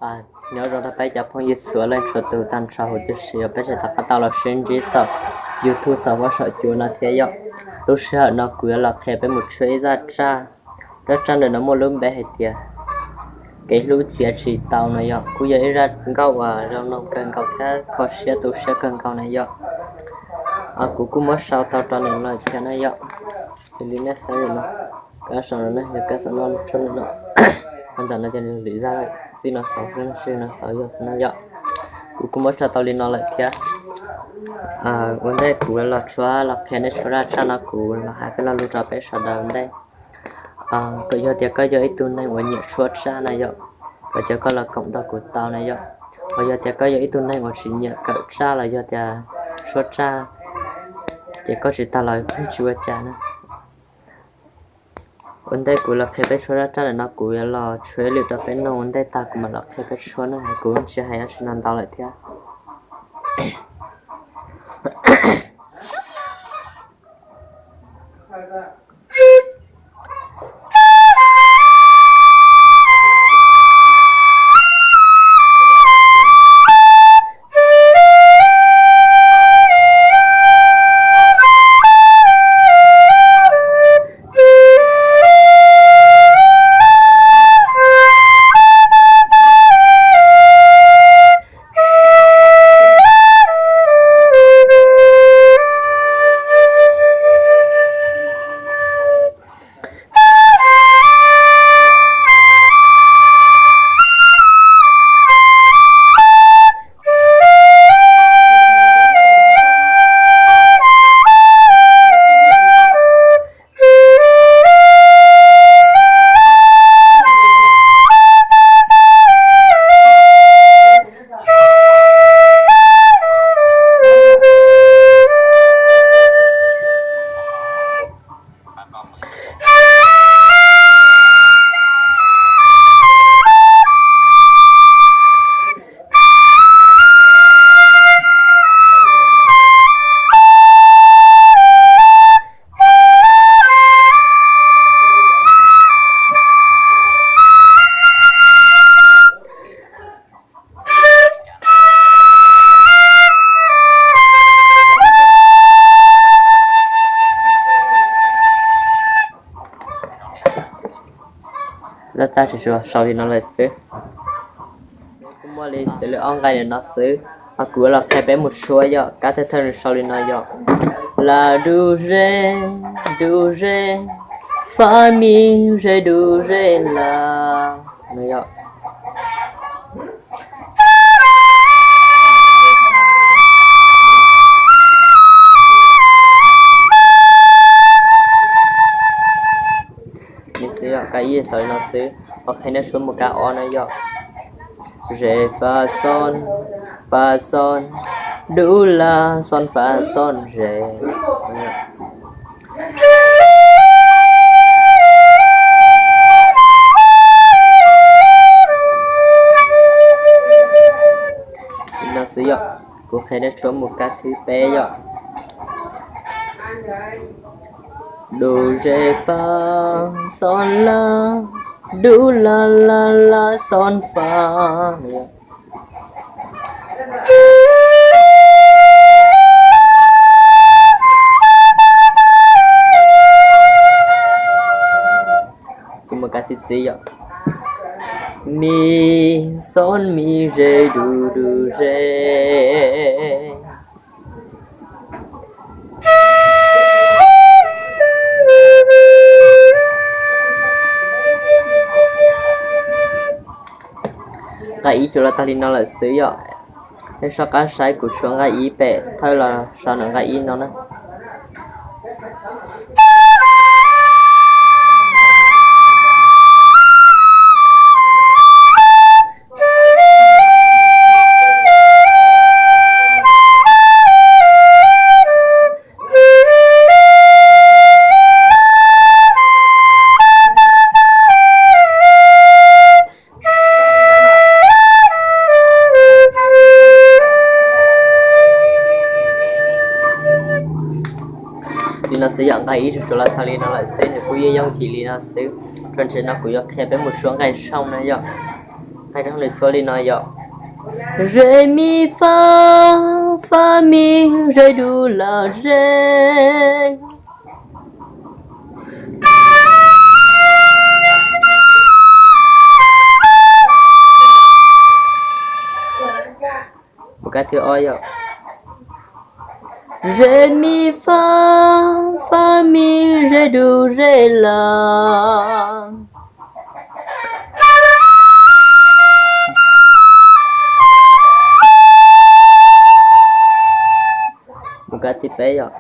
Nyob zoo rau peb cov phooj ywg txhua leej txhua tus tag nrho huv tib si uas peb tseem rov qab tau los sib ntsib saum YouTube saum huab saum cua no thiab yom. Lub sij hawm no kuv yuav los qhia peb mus tshuab ib zaj tsaj. Zaj tsaj ntawm no muaj lub npe hais tias kev hlub txiav tsis tau no yom. Kuj yog ib zaj nkauj uas zoo mloog kawg nkaus thiab kho siab tu siab kawg nkaus na yom. Kuv kuj muab sau tau rau ntawm no lawm thiab na yom. Xws li nej saib no, kab sau no ne yog kab xav noj tshuab no. Ntawm no ces nws lwm zaj lawm, txij no xaus, txij no xaus yog xwb no yom. Kuv kuj muab tso tau li no lawm thiab. Ua ntej kuv los tshuab los qhia nej tshuab zaj tsaj no, kuv los hais peb lo lus rau peb sawv daws ua ntej. Thaum yog tias koj yog ib tug neeg uas nyiam tshuab tsaj na yom, los cia koj los koom nrog kuv tau na yom. Thaum yog tias koj yog ib tug neeg uas tsis nyiam kawm tsaj los yog tias tshuab tsaj ces koj tsis tau los kuj tsis ua cas na. Ua ntej kuv los qhia peb tshuab zaj tsaj ntawm no, kuv yuav los tshuab ib lwm rau peb mloog, ua ntej tag kuv mam los qhia peb tshuab na, kuv tsis hais dab tsi no ntau lawm thiab. Zaj tsaj tsuas sau li no lawm xwb. Kuj muaj li xws li ob nqai no xwb, ho kuv yuav los qhia peb mus tshuab yom, kab thawj thawj nws sau li no yom. Las dub ze, dub ze, fab mi ze dub ze las no yom. Li xwb yom, kab ib xaus li no xwb, ho qhia nej tshuab mus kab ob na yom. Ze fa xon, fa xon, dub la xon fa xon ze. Li no xwb yom, kuv qhia nej tshuab mus kab thib peb yom. Dub ze fa xon la, dub la la la xon fa. Txuas mus kab thib tsib yom. Mi xon mi ze du du ze. Nqai ib tsuas los tag li no lawm xwb yom. Nej soj qab saib kuv tshuab nqai ib pem thawj los sau nws nqai ib no na. Li no xwb yom, nqai ib tsuas los txog li no lawm xwb, nws kuj yeej yooj yim li no xwb. Tso ntsev no kuv yuav qhia peb mus suab nqai tshooj na yom. Hais rau nws txhua li no yom. Re mi fa, fa mi re du la re. Mus kab thib ob yom. Re mi fa, fa mi re du re la. Mus kab thib peb yom.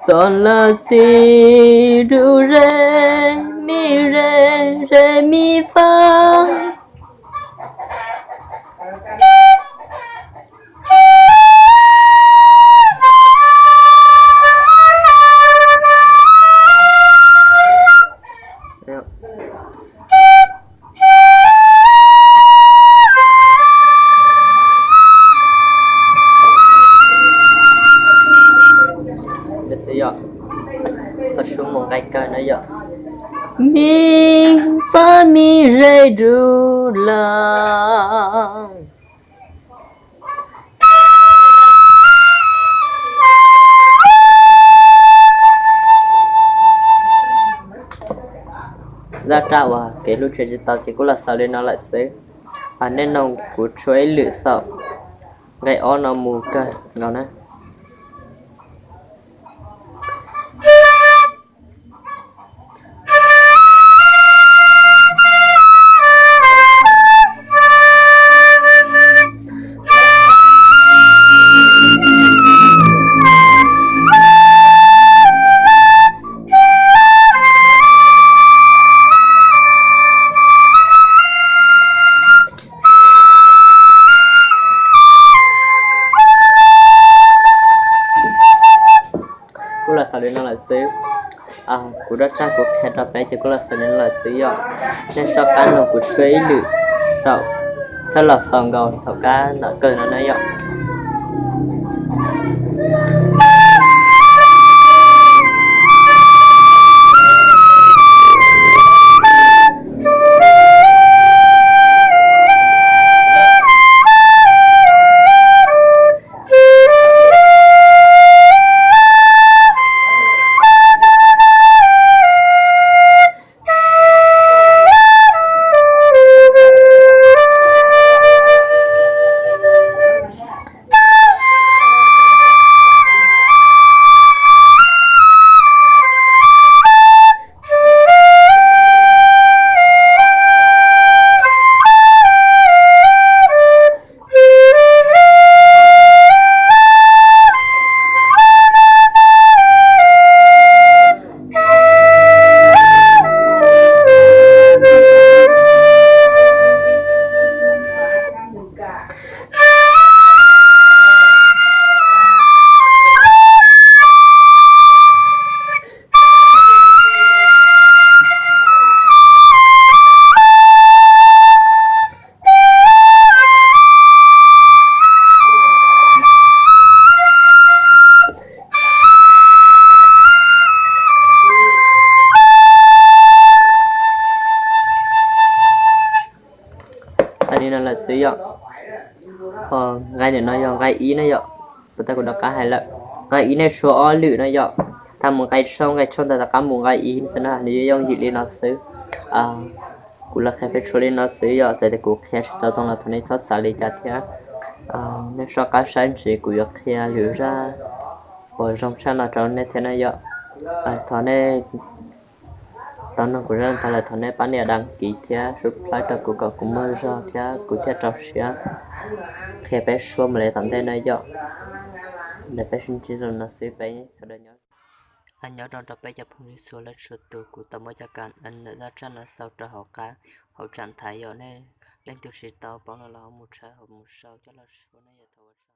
Xo la si du re mi re, re mi fa. Xwb yom, qhov sub mus nqaij kawg na yom. Mi fa mi re du la. Zaj raj uas kev hlub tshwm tsis tau ces kuj los xaus li no lawm xwb. Nej noog kuv tshuab ib lwm xaum nqe ob no mus kawg nkaus na. Kuj los xaus li no lawm xwb. Kuv raj tsaj kuv qhia rau peb ces kuj los xaus li no lawm xwb yom. Nej soj qab noog kuv tshuab ib lwm xaum thiab los xaus nkaus thaum kab ntom kawg no na yom. Tag li no lawm xwb yom. Nqai ntawm no yog nqai ib na yom. Puas tau kuv rov qab hais lawm, nqai ib nej tshuab ob lwm no yom. Tag mus nqai tshooj, nqai tshooj ntawd rov qab mus nqai ib xwb na, nws yuav yooj yim li no xwb. Kuv los qhia peb tshuab li no xwb yom, txawm tias kuv qhia tsis tau zoo los thov nej txhob xav li cas thiab. Nej soj qab saib ntsis kuv yuav qhia lwm zaj uas zoo tshaj no rau nej thiab na yom. Thov nej tau noog kuv zaj ntawd lawm thov nej pab nias đăng ký thiab subscribe rau kuv kom kuv muaj zog thiab kuv thiaj rau siab qhia peb suab mus li tom ntej na yom. Ntawm peb sib ntsib zoo no xwb peb sawv daws nyob. Nyob zoo rau peb cov phooj ywg txhua leej txhua tus, kuv tau muab cov kam ntawm zaj raj no sau rau hauv qab hauv tseem thaiv yom, nej leej twg tsis tau paub no los ho mus tshawb ho mus sau coj los suab na yom.